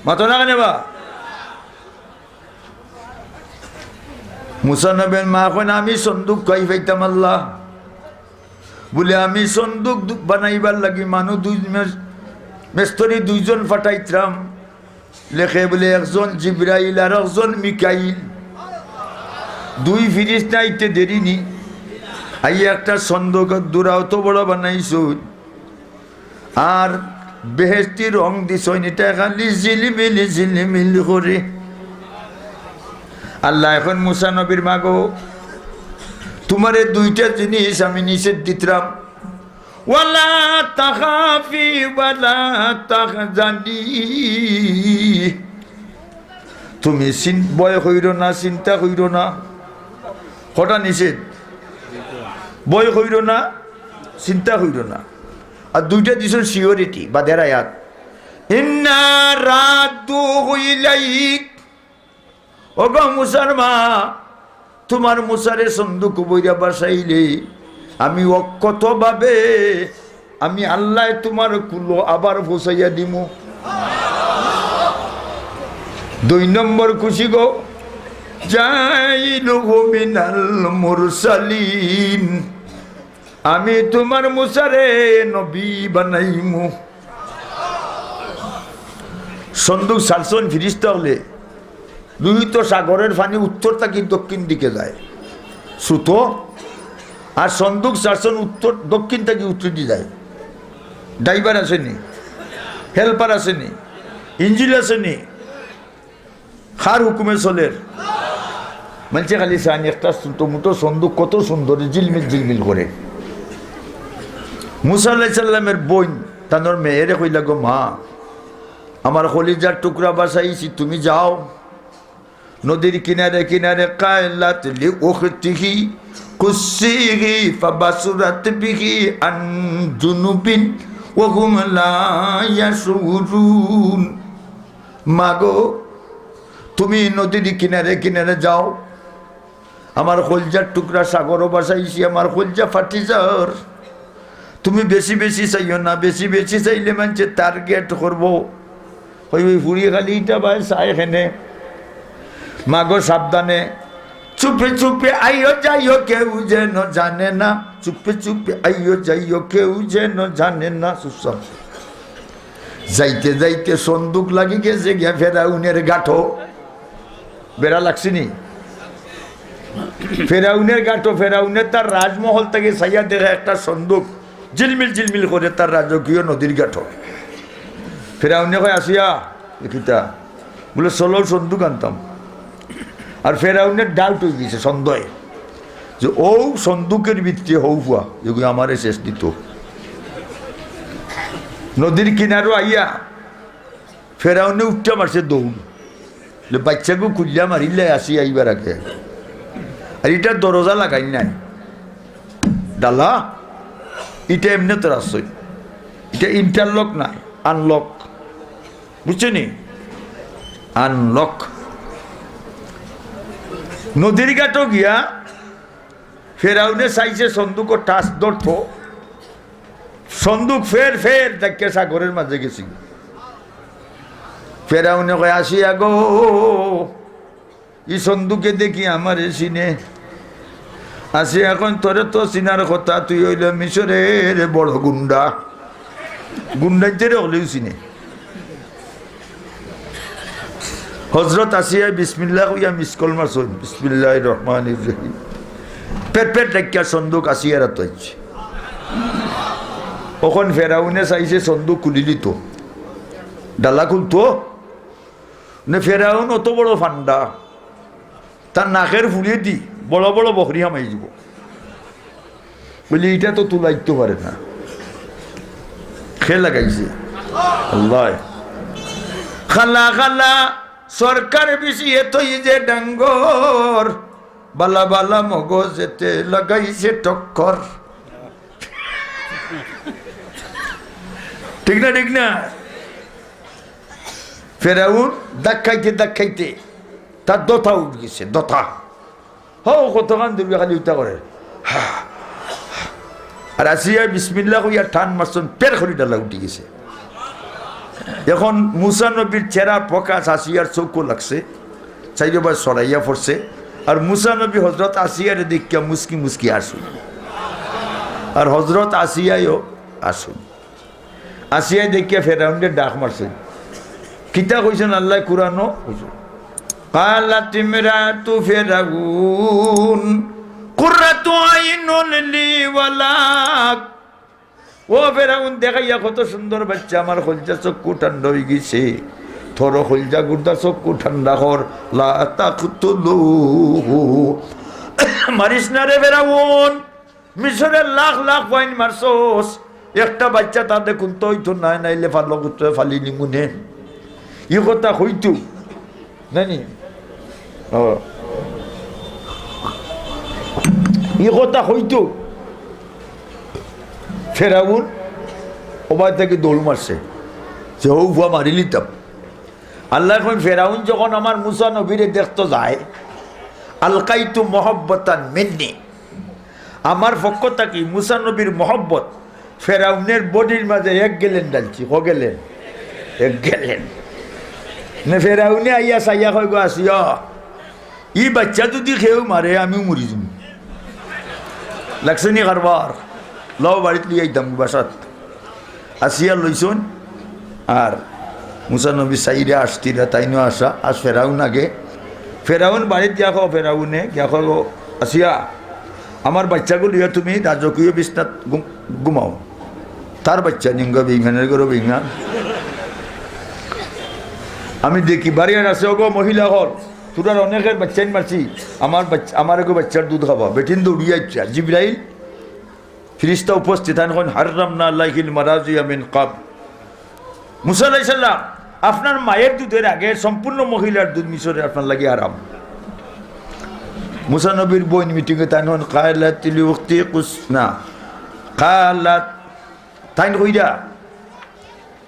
মাতো না কেনে বা? মুসা নবীর মা কইন, "আমি সন্দুক কই পাইতাম আল্লাহ?" বলে, "আমি সন্দুক দু-, বানাইবার লাগি মানুষ দুই মাস মেস্তরি দুইজন ফাটাইতরাম, লেখে বুলে একজন জিব্রাইল আর একজন মিকাইল। দুই ফিরিস্তা আইতে দেরি নি, আইয়া একটা সন্দুক দুরা অত বড় বানাইছইন, আর বেহেস্তি রং দিছইন, ইটা খালি ঝিলমিল ঝিলমিল করে। আল্লায় কইন, মুসা নবীর মাগো, তুমারে দুইটা জিনিস আমি নিষেধ দিতরাম, ওয়ালা তাখাফি ওয়ালা তাহজানি। তুমি চিন-, ভয় কইরো না, চিন্তা কইরো না। কটা নিষেধ? ভয় কইরো না, চিন্তা কইরো না। আর দুইটা দিছইন সিওরিটি, বাদের আয়াত। ইন্না রাদ্দুহু ইলাইক। ওগো মুসার মা, তুমার মুসারে সন্দুক বইরা বাসাইলে আমি অক্ষতভাবে আমি আল্লায় তুমার কুলো আবার ফসাইয়া দিমু। দুই নম্বর খুশি গো, জাইলুহু মিনাল মুরসালিন, আমি তুমার মুসারে নবী বানাইমু। সন্দুক ছাড়ছইন ফিরিস্তা অকলে, লোহিত সাগরের পানি উত্তর থাকি দক্ষিণ দিকে যায়, স্রোত। আর সন্দুক ছাড়ছইন উত্তর, দক্ষিণ থাকি উত্তর দি যায়। ড্রাইভার আছে নি? হেল্পার আছে নি? ইঞ্জিন আছে নি? কার হুকুমে চলের? মানষে খালি চাইন একটা ছোট মুটো সন্দুক, কত সুন্দর, ঝিলমিল ঝিলমিল করে। মুসা আলাইহিস সালামের বইন, তানর মেয়েরে কইলা, গো মা, আমার কলিজার টুকরা বাসাইছি, তুমি যাও নদীর কিনারে কিনারে। কালাত লি উখতিহি কুসিহি ফাবাসুরাত বিহি আন জুনুবিন ওয়া হুম লা ইয়াশউরুন। মাগো, তুমি নদীর কিনারে কিনারে যাও, আমার কলিজার টুকরা সাগরো বাসাইছি, আমার কলিজা ফাটি যার। তুমি বেশি বেশি চাইও না, বেশি বেশি চাইলে মানষে টার্গেট করবো। ওই, ওই ফুড়ি খালি ইটা ভাই চায় কেনে। মাগো সাবধানে, চুপে চুপে আইও যাইও কেউ যেন জানে না, চুপে চুপে আইও যাইও কেউ যেন জানে না। চুপচাপ যাইতে যাইতে সন্দুক লাগি গেছে গিয়া ফেরাউনের গাটো। বেড়া লাগছে নি? ফেরাউনের গাটো, ফেরাউনে তার রাজমহল থাকি চাইয়া দেখে একটা সন্দুক ঝিলমিল ঝিলমিল করে তার রাজকীয় নদীর গাটো। ফেরাউনে কয়, আসিয়া, দেখিতা, বুলে, চলো সন্দুক আনতাম। আর ফেরাউনের ডাউট অই গেছে, সন্দেহ, যে ও সন্দুকের ভিতরে হউ ফুয়া, এগুলো আমারে শেষ দিত। নদীর কিনারো আইয়া ফেরাউনে উঠা মারছে দৌড়, যে বাচ্চাগু খুলিয়া মারিলে আসি আইবার আগে। আর ইটা দরজা লাগাই নাই, ডালা, ইটা এমনে তোর আসছে, ইটা ইন্টারলক নাই, আনলক, বুঝছো নি? আনলক। নদীর গাটো গিয়া ফেরাউনে চাইছে সন্দুকো টাচ ধরতো, সন্দুক ফের ফের ডাকিয়া সাগরের মাঝে গেছে। ফেরাউনে কয়, আসিয়া গো, ই সন্দুকে দেখি আমারে চিনে। আসিয়া কইন, তোরে তো চিনার কথা, তুই অইলে মিশরের বড় গুন্ডা। গুন্ডাইন্তেরে অকলেউ চিনে। হজরত আসিয়ায় বিসমিল্লাহ কইয়া মিস কল মারছইন, বিসমিল্লাহির রহমানির রহিম। পেট পেট ডাকিয়া সন্দুক আসিয়ার আতো আইছে। অখন ফেরাউনে চাইছে সন্দুক খুলিলিতো, ডালা খুলতো নে। ফেরাউন অত বড় ফান্ডা, তার নাকের ফুড়িয়েদি বড় বড় বকরি হামাই দিব। বলি, ইটা তো তুলাইতো পারে না। খে লাগাইছে? আল্লাহ। খালা খালা সরকার বিছিয়ে থইছে ডাঙ্গর, বালা বালা মগজেতে লাগাইছে টক্কর। ঠিক না, ঠিক না? ফেরাউন ধাক্কাইতে ধাক্কাইতে তার দথা উঠি গেছে, দথা। হো, কতখান দূরে খালি উঠা করে। আর আসিয়া বিসমিল্লাহ কইয়া টান মারছইন, পের করি ডালা উঠি গেছে। এখন মুসা নবীর চেহারা প্রকাশ আসিয়ার চউখো লাগছে, চাইরোবায় ছড়াইয়া পড়ছে। আর মুসা নবী হজরত আসিয়ারে দেখিয়া মুচকি মুচকি আসুন, আর হজরত আসিয়ায়ও আসুন। আসিয়ায় দেখিয়া ফেরাউনরে ডাক মারছে। কিতা কইছইন আল্লায় কুরআনো? কইছইন, "কালাত ইমরাতু ফেরাউন কুররাতু আইনুন লি ওয়া লাক।" ও ফেরাউন, দেখাইয়া কত সুন্দর বাইচ্চা, আমার কইলজা চক্ষু ঠান্ডা অইগেছে। তোরও কইলজা গুর্দা চক্ষু ঠান্ডা কর, লা তাকতুলুহু। মারিস না রে ফেরাউন, মিশরের লাখ লাখ পুয়াইন মারছস, একটা বাইচ্চা তারে কুন্তা অইতো নায়, নাইলে ফালক উত্তরে ফালি নিমুনে। ই কথা কইতো, নানি? ও। ই কথা কইতো। ফেরাউন ওবায় থাকি দৌড় মারছে, যে হউ পুয়া মারিলিতাম। আল্লায় কইন, ফেরাউন যখন আমার মুসা নবীরে দেখতো যায়, আলকাইতু মহব্বতান মিন্নি, আমার পক্ষ থাকি মুসা নবীর মহব্বত ফেরাউনের বডির মাঝে এক গ্যালন ঢালছি। ক গ্যালন? এক গ্যালন। নে ফেরাউনে আইয়া চাইয়া কয়, "গো আসিয়া, ই বাইচ্চা যুদি কেউ মারে, আমিও মরি যিমু।" লাগছে নি কারবার? লও বাড়িত লইয়া আইতাম বাসাত। আসিয়া লইছইন, আর মুসা নবী চাইরা আসতিরা, তাইনও আসা, আজ ফেরাউন আগে। ফেরাউন বাড়িত গিয়া কয়, ফেরাউনে গিয়া কয়, "গো আসিয়া, আমার বাইচ্চাগু লইয়া তুমি রাজকীয় বিছনাত ঘুম-, ঘুমাও।" তার বাইচ্চা নিঙ্গা বেইমানের ঘরো বেইমান। আমি দেখি বাড়িয়ার আছে, "ওগো মহিলা অকল, তোরার অনেকের বাইচ্চাইন মারছি, আমার বাইচ্চা, আমার এগো বাইচ্চার দুধ খাবা।" বেটিন দৌড়িয়া আইচ্ছা, জিব্রাইল ফিরিস্তা উপস্থিত, তাইন কইন, "হাররামনা আলাইহিল মারাজিয়া মিন কাবল।" মুসা আলাইহিস সালাম, আপনার মায়ের দুধের আগে সম্পূর্ণ মহিলার দুধ মিশরে আপনার লাগি হারাম। মুসা নবীর বইন মিটিংয়ে তাইন কইন, "কালাত লি উখতি কুস-, না, কালাত", তাইন কইরা,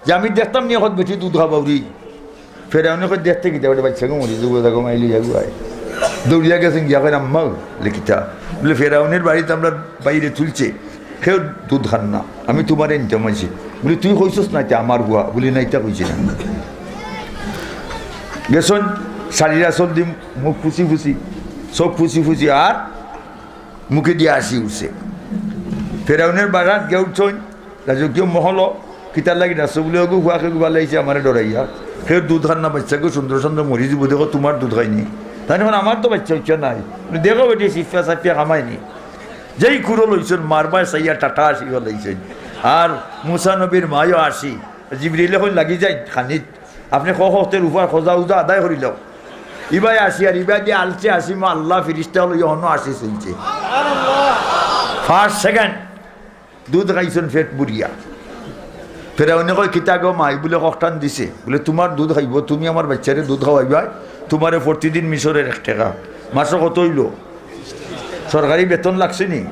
যে আমি দেখতাম নি অখন বেটি দুধ খাবাউরি। ফেরাউনে কয়, "দেখতে কিতা, ওটা বাইচ্চাগু মরি যাইবো, দেখো মাইলি যাইবো আয়।" দৌড়িয়া গেছইন গিয়া কইন, "আম্মা, লে কিতা?" বুলে, "ফেরাউনের বাড়িত আমরার বাইরে তুলছে, কেউ দুধ খার না, আমি তুমারে নিতাম আইছি।" বুলে, "তুই কইছস না ইটা আমার পুয়া?" বুলে, "না, ইটা কইছি না।" গেছইন শাড়ির আঁচল দি মুখ ফুছি ফুছি, চোখ ফুছি ফুছি, আর মুখে দিয়া হাসি উঠছে। ফেরাউনের বাড়াত গিয়া উঠছইন, রাজকীয় মহলো, কিতার লাগি ডাকছো? বুলে, "ওগু পুয়াকে গুবা লাইছে আমারে ডরাইয়া। কেউ দুধ খার না, বাইচ্চাগু সুন্দর সুন্দর মরি যিবো, দেখো তুমার দুধ খাইনি।" তাইন কইন, "আমার তো বাইচ্চা উচ্চা নাই।" বুলে, "দেখো বেটি, সিফা সাফিয়া কামাইনি।" যেই কুরো লইছইন, মার বায় চাইয়া টাটা হাসি লাইছইন। আর মুসা নবীর মায়ও হাসি। জিব্রাইলে কইন, "লাগি যাইন খানিত, আপনে ক-, কক্তের উপর খোজা উজা আদায় করিলাও।" ইবায় হাসি আর ইবায় দিয়া আলছে হাসি, মা আল্লাহ, ফিরিস্তা অকল অখনো হাসি চলছে। First, second, দুধ খাইছইন পেট ভরিয়া। ফেরাউনে কয়, "কিতা গো মাই?" বুলে, "ককটান দিছে।" বুলে, "তুমার দুধ খাইবো, তুমি আমার বাইচ্চারে দুধ খাওয়াইবায়, তুমারে প্রতিদিন মিশরের এক টেকা।" মাসো কত অইলো? সরকারি বেতন লাগছে নি?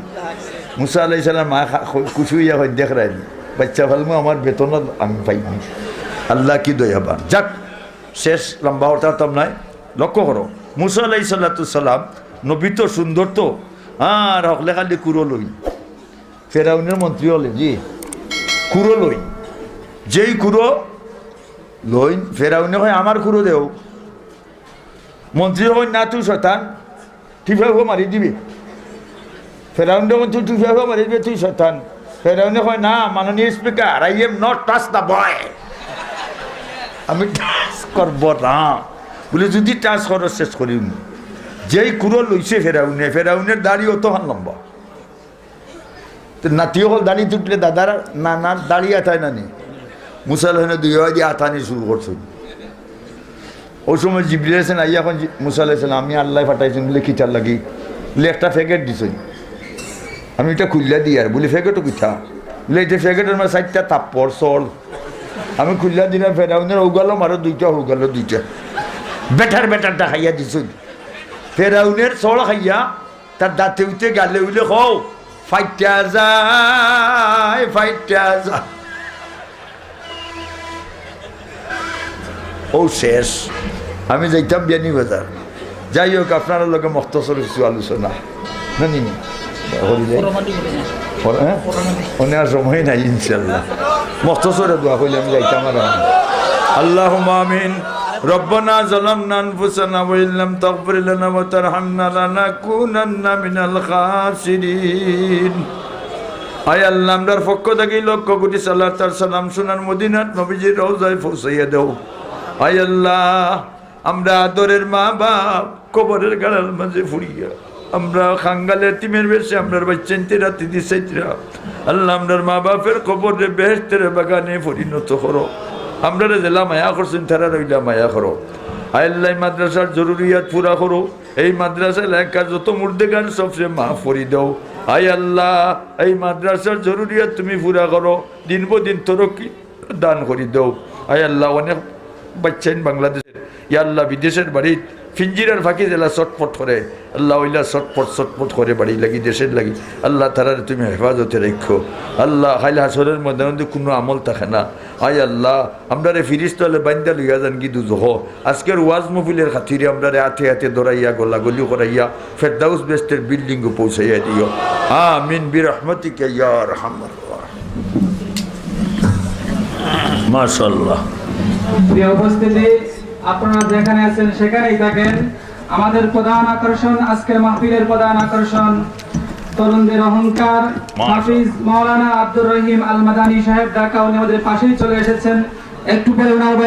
মুসা আলাইহিস সালাম মা খা-, খু-, খুশি অইয়া কইন, "দেখরায়নি, বাইচ্চা ফালমু, আমার বেতন আমি পাইমু।" আল্লাহ কি দয়াবান। যাক, শেষ লম্বা কথা তো নাই। লক্ষ্য করো, মুসা আলাইহিস সালাতু সালাম নবী তো, সুন্দর তো, আর হকলে খালি কুরো লইন। ফেরাউনের মন্ত্রী অকলে, জি, কুরো লইন। যেই কুরো লইন, ফেরাউনে কয়, "আমার কুরো দেও।" মন্ত্রী কয়, "না, তুই শয়তান, টিপা হুয়া মারি দিবে।" ফেরাউন যখন, "তুই টিপা হুয়া মারি দিবে, তুই শয়তান।" ফেরাউনে কয়, "না, মাননীয় speaker, I am not touch the boy, আমি touch করব না।" বুলে, "যদি touch করো, শেষ করিমু।" যেই কুরো লইছে ফেরাউনে, ফেরাউনের দাড়ি অতখান লম্বা। তো নাতি অকল দাড়ি তুটলে দাদার নানার দাড়ি আতায় না নি? মুসা আলাইহিস সালাম দুই আওয়াজে আতানি শুরু করছইন। ওই সময় জিবরিল আলাইহিস সালাম আইয়া কইন, জি-, মুসা আলাইহিস সালাম, "আমি আল্লায় পাঠাইছইন।" বুলে, "কিতার লাগি?" বুলে, "একটা প্যাকেট দিছইন।" "আমি ইটা খুলিয়া দিয়ার।" বুলে, "প্যাকেটো কিতা?" বুলে, "এই যে প্যাকেটর মাঝে চাইরটা থাপ্পড়, চড়। আমি খুলিয়া দিলাম, ফেরাউনের অউ গালো মারো দুইটা, অউ গালো দুইটা। বেটার বেটারটা খাইয়া দিছইন।" ফেরাউনের চড় খাইয়া তার দাঁতে উঠে গালে উইলে কও, ফাইটা যায়, ফাইটা যায়। ও শেষ। আমি যাইতাম বিয়ানীবাজার। যাই হোক, আপনারার লগে মখতসর কিছু আলোচনা। না, নি, নি। হরি যাই। পরে, হ্যাঁ? অনেক সময় নাই, ইনশাল্লাহ। মখতসরে দোয়া কইলে আমি যাইতাম আর আমি। আল্লাহুম্মা আমিন। রব্বানা যালামনা আনফুসানা ওয়া ইল্লাম তাগফির লানা ওয়া তারহামনা লানাকুনান্না মিনাল খাসিরিন। আয় আল্লাহ, আমরার পক্ষ থাকি লক্ষ কোটি সালাত আর সালাম সোনার মদিনাত নবীজির রওজায় পৌঁছাইয়া দেও। আয় আল্লাহ, আমরা আদরের মা বাপ কবরের গাড়ার মাঝে পড়িয়া, আমরা কাঙ্গাল এতিমের বেশে আমরার বাচ্চাইন্তে রাতি দিছাইতরা। আল্লাহ, আমরার মা বাপের কবররে বেহেশতের বাগানে পরিণত করো। আমরারে যেলা মায়া করছইন, তারারে অইলা মায়া করো। আয় আল্লাহ, এই মাদ্রাসার জরুরিয়াত পুরা করো। এই মাদ্রাসা এলাকার যত মুর্দেগান সবরে মাফ করি দেও। আয় আল্লাহ, এই মাদ্রাসার জরুরিয়াত তুমি পুরা করো, দিন ব দিন তরক্কি দান করি দেও। আয় আল্লাহ, অনেক বাচ্চাইন বাংলাদেশের, ইয়া আল্লাহ, বিদেশের বাড়িত ফিঞ্জিরার ফাঁকি যেলা ছটফট করে, আল্লাহ, অইলা ছটফট ছটফট করে বাড়ির লাগি, দেশের লাগি। আল্লাহ, তারারে তুমি হেফাজতে রাখো। আল্লাহ, কাইল হাশরের ময়দানে কুনু আমল থাকে না। আয় আল্লাহ, আমরারে ফিরিস্তা অকলে বাইন্দা লইয়া যানগি দুজখো। আজকের ওয়াজ মাহফিলের খাতিরে আমরারে আতে আতে ধরাইয়া, গলাগলি করাইয়া ফেরদাউস বেহেশতের বিল্ডিংও পৌঁছাইয়া দিও। আমিন বিরহমাতিকা ইয়া আরহামার রাহিমিন। মাশাআল্লাহ। প্রিয় উপস্থিতি, আপনারা যেখানে আছেন সেখানেই থাকেন। আমাদের প্রধান আকর্ষণ, আজকের মাহফিলের প্রধান আকর্ষণ, তরুণদের অহংকার, মাশাআল্লাহ। হাফিজ মাওলানা আব্দুর রহিম আল মাদানী সাহেব ঢাকা, উনি আমাদের পাশেই চলে এসেছেন। একটু পরে ওনার বয়ান